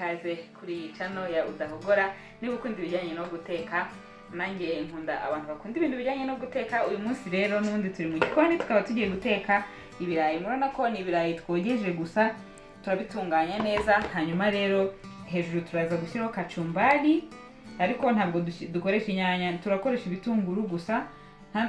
Ikaze kuri iyi channel ya Udahogora. Niba ukunda ibijyanye no guteka, nanjye nkunda abantu bakunda ibintu bijyanye no guteka. Uyu munsi rero n'ubundi turi mu gikoni, tukaba tugiye guteka ibirayi. Murabona ko ni ibirayi twogeje gusa, turabitunganya neza. Hanyuma rero hejuru turaza gushyiraho kacumbari, ariko ntabwo dukoresha inyanya, turakoresha ibitunguru gusa.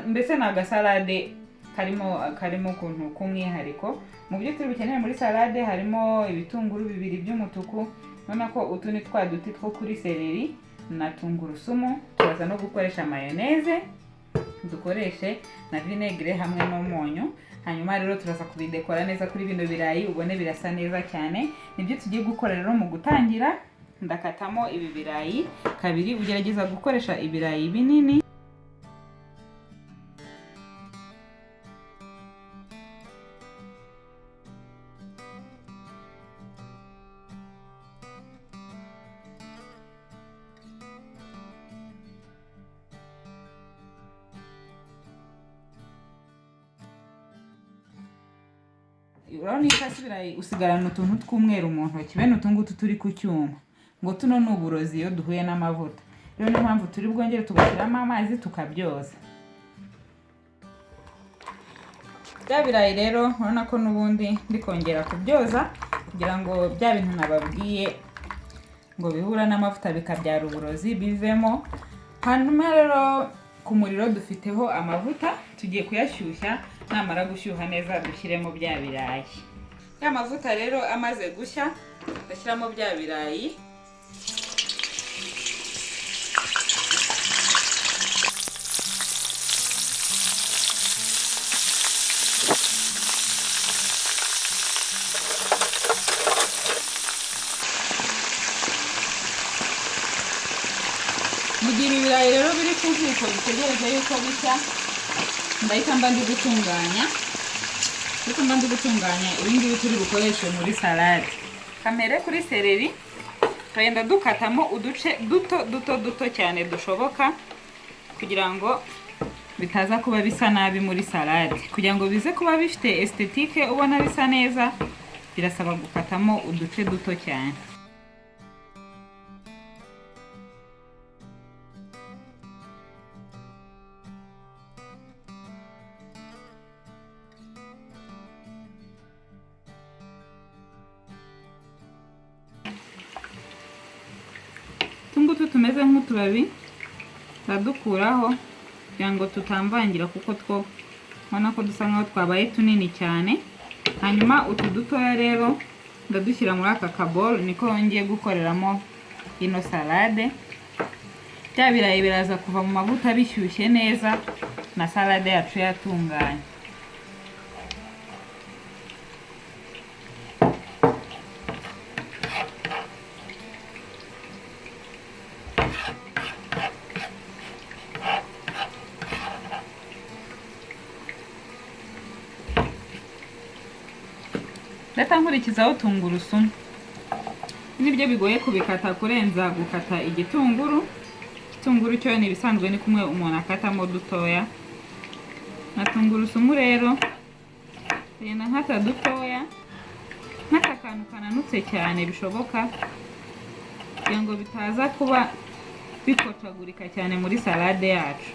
Mbese ni agasalade karimo ukuntu k'umwihariko. Mu byo turi bukenere muri salade harimo ibitunguru bibiri by'umutuku, urabona ko utu ni twa duti two kuri seleri, na tungurusumu. Turaza no gukoresha mayoneze, dukoreshe na vinegere hamwe n'umunyu. Hanyuma rero turaza kubidekora neza kuri bino birayi, ubone birasa neza cyane. Nibyo tugiye gukora rero. Mu gutangira ndakatamo ibi birayi kabiri. Ugerageza gukoresha ibirayi binini. Urabona iyo ukase ibirayi usigarana utuntu tw'umweru mu ntoki, bene utu ngutu turi ku cyuma, ngo tuno ni uburozi iyo duhuye n'amavuta. Rero niyo mpamvu turi bwongere tugashyiramo amazi tukabyoza. Bya birayi rero urabona ko n'ubundi ndi kongera kubyoza kugira ngo bya bintu nababwiye ngo bihura n'amavuta bikabyara uburozi bivemo. Hanyuma rero ku muriro dufiteho amavuta, tugiye kuyashyushya. Namara gushyuha neza dushyiremo bya birayi. Ya mavuta rero amaze gushya, ndashyiramo bya birayi. Mu gihe ibi birayi rero biri ku ziko bitegereje yuko bishya, ndahita mba ndi gutunganya, ariko mba ndi gutunganya ibi ngibi turi bukoreshe muri salade. Kamere kuri seleri, turagenda dukatamo uduce duto duto duto cyane dushoboka, kugira ngo bitaza kuba bisa nabi muri salade. Kugira ngo bize kuba bifite esthétique, ubona bisa neza, birasaba gukatamo uduce duto cyane. Utu ngutu tumeze nk'utubabi turadukuraho kugira ngo tutamvangira, kuko two ubona ko dusa nkaho twabaye tunini cyane. Hanyuma utu dutoya rero ndadushyira muri aka kabolo, niko ngiye gukoreramo ino salade. Bya birayi biraza kuva mu mavuta bishyushye neza na salade yacu yatunganye. Ndahita nkurikizaho tungurusumu. Nibyo bigoye kubikata kurenza gukata igitunguru. Igitunguru cyo ni ibisanzwe, ni kumwe umuntu akatamo dutoya. Na tungurusumu rero ngenda nkata dutoya, nkata akantu kananutse cyane bishoboka, kugira ngo bitaza kuba bikocagurika cyane muri salade yacu.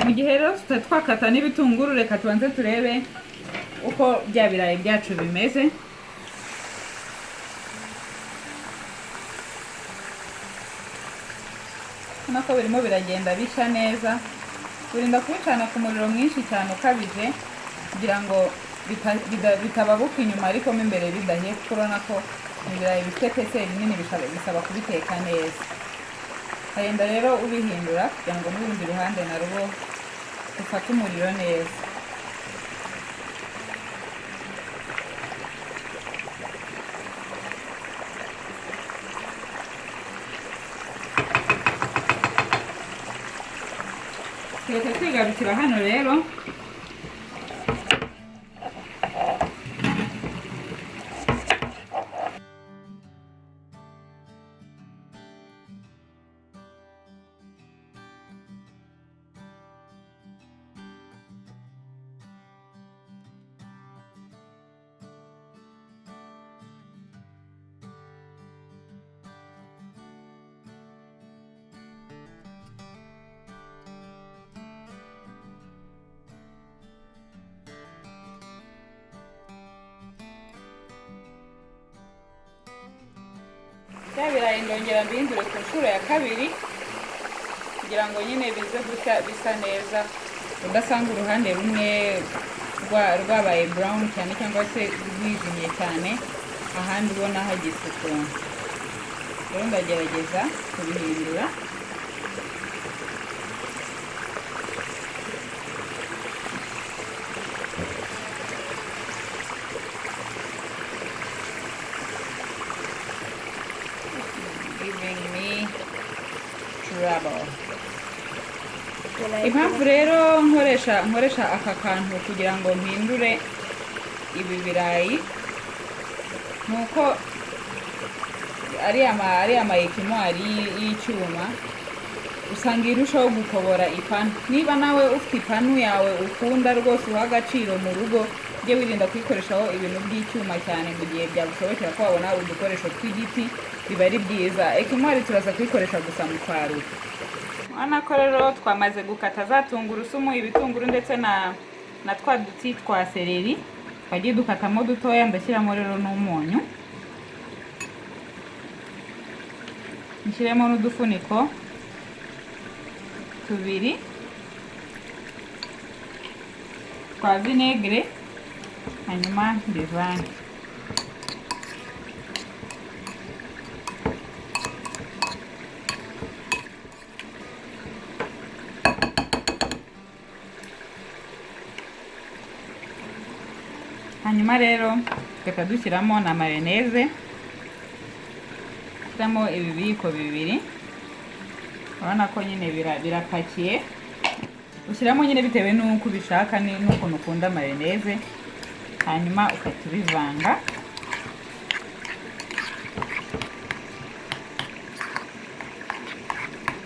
Mu gihe rero tutari twakata n'ibitunguru, reka tubanze turebe uko bya birayi byacu bimeze. Urabona ko birimo biragenda bishya neza. Urinda kubicana ku muriro mwinshi cyane ukabije kugira ngo bitababuka inyuma ariko mo imbere bidahiye, kuko urabona ko ibirayi bifite peseri nini, bisaba kubiteka neza. Ukagenda rero ubihindura kugira ngo n'urundi ruhande narwo rufate umuriro neza. Tureka twigarukira hano rero. Bya birayi ndongera mbihindure ku nshuro ya kabiri kugira ngo nyine bize gushya bisa neza, udasanga uruhande rumwe rwabaye brown cyane cyangwa se rwijimye cyane, ahandi ubona hagize ukuntu. Rero ndagerageza kubihindura. Giving me trouble. Impamvu rero nkoresha aka kantu kugira ngo mpindure ibi birayi nuko ari amayekimwari y'icyuma, usanga irushaho gukobora ipanu. Niba nawe ufite ipanu yawe ukunda rwose uha agaciro mu rugo, ujye wirinda kuyikoreshaho ibintu by'icyuma cyane. Mu gihe byagushobokera ko wabona udukoresho tw'igiti biba ari byiza. Ekimwari turaza kuyikoresha gusa mu kwarura. Urabona ko rero twamaze gukata za tungurusumu, ibitunguru ndetse na twa duti twa seleri twagiye dukatamo dutoya. Ndashyiramo rero n'umunyu, nshyiremo n'udufuniko tubiri twa vinegere, hanyuma mbivange. Hanyuma rero reka dushyiramo na mayoneze, shyiramo ibibiyiko bibiri. Urabona ko nyine birapakiye, ushyiramo nyine bitewe n'uko ubishaka n'ukuntu ukunda mayoneze, hanyuma ugahita ubivanga.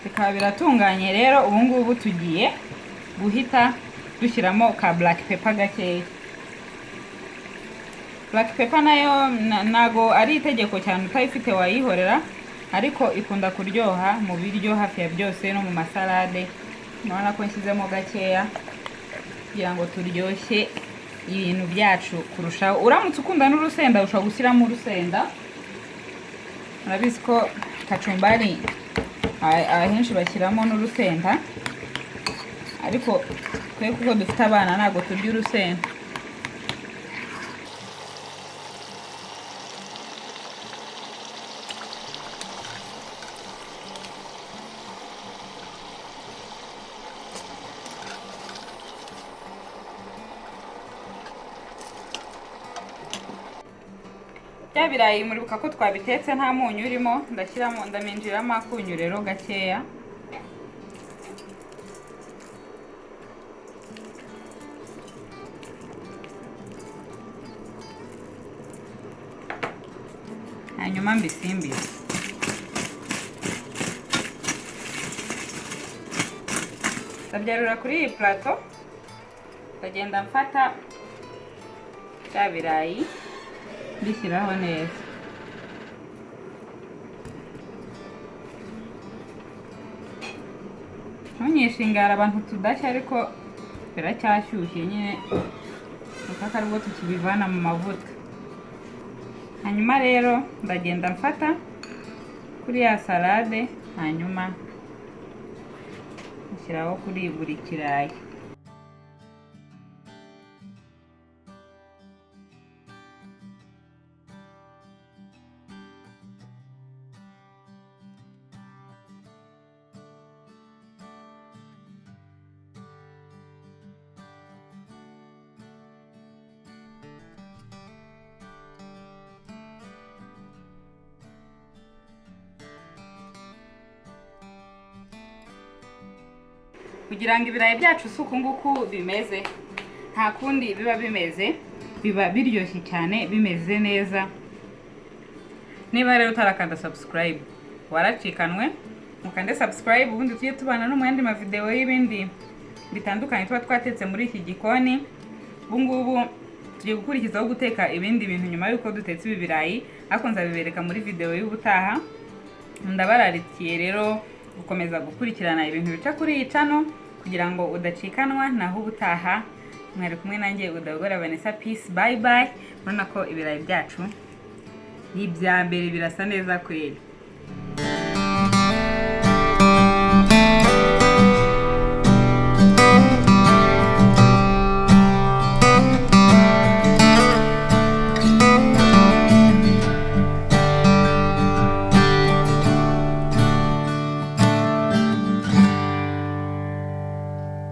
Bikaba biratunganye. Rero ubu ngubu tugiye guhita dushyiramo ka black pepper gakeya. Black pepper nayo ntago ari itegeko cyane, utayifite wayihorera, ariko ikunda kuryoha mu biryo hafi ya byose no mu masalade. Urabona ko nshyizemo gakeya kugira ngo turyoshye ibintu byacu kurushaho. Uramutse ukunda n'urusenda ushobora gushyiramo urusenda. Murabizi ko kacumbari ahenshi bashyiramo n'urusenda, ariko twe kuko dufite abana ntabwo turya urusenda. Bya birayi muribuka ko twabitetse nta munyu urimo, ndaminjiramo akunyu rero gakeya. Hanyuma mbisimbize. Ndabyarura kuri iyi plateau, ndagenda mfata bya birayi mbishyiraho neza. Ntunyishingara abantu tudashya, ariko biracyashyushye nyine kuko aribwo tukibivana mu mavuta. Hanyuma rero ndagenda mfata kuri ya salade, hanyuma Ngashyiraho kuri buri kirayi. Kugira ngo ibirayi byacu si uku nguku bimeze, nta kundi biba bimeze, biba biryoshye cyane, bimeze neza. Niba rero utarakanda subscribe, waracikanwe. Mukande subscribe, ubundi tujye tubana no mu yandi mavideo y'ibindi bitandukanye tuba twatetse muri iki gikoni. Ubu ngubu tugiye gukurikizaho guteka ibindi bintu nyuma y'uko dutetse ibi birayi, ariko nzabibereka muri video y'ubutaha. Ndabararikiye rero gukomeza gukurikirana ibintu bica kuri iyi channel kugira ngo udacikanwa. Naho ubutaha, mwari kumwe nanjye Udahogora Vanessa. Peace, bye bye. Urabona ko ibirayi byacu ni ibya mbere, birasa neza kweli.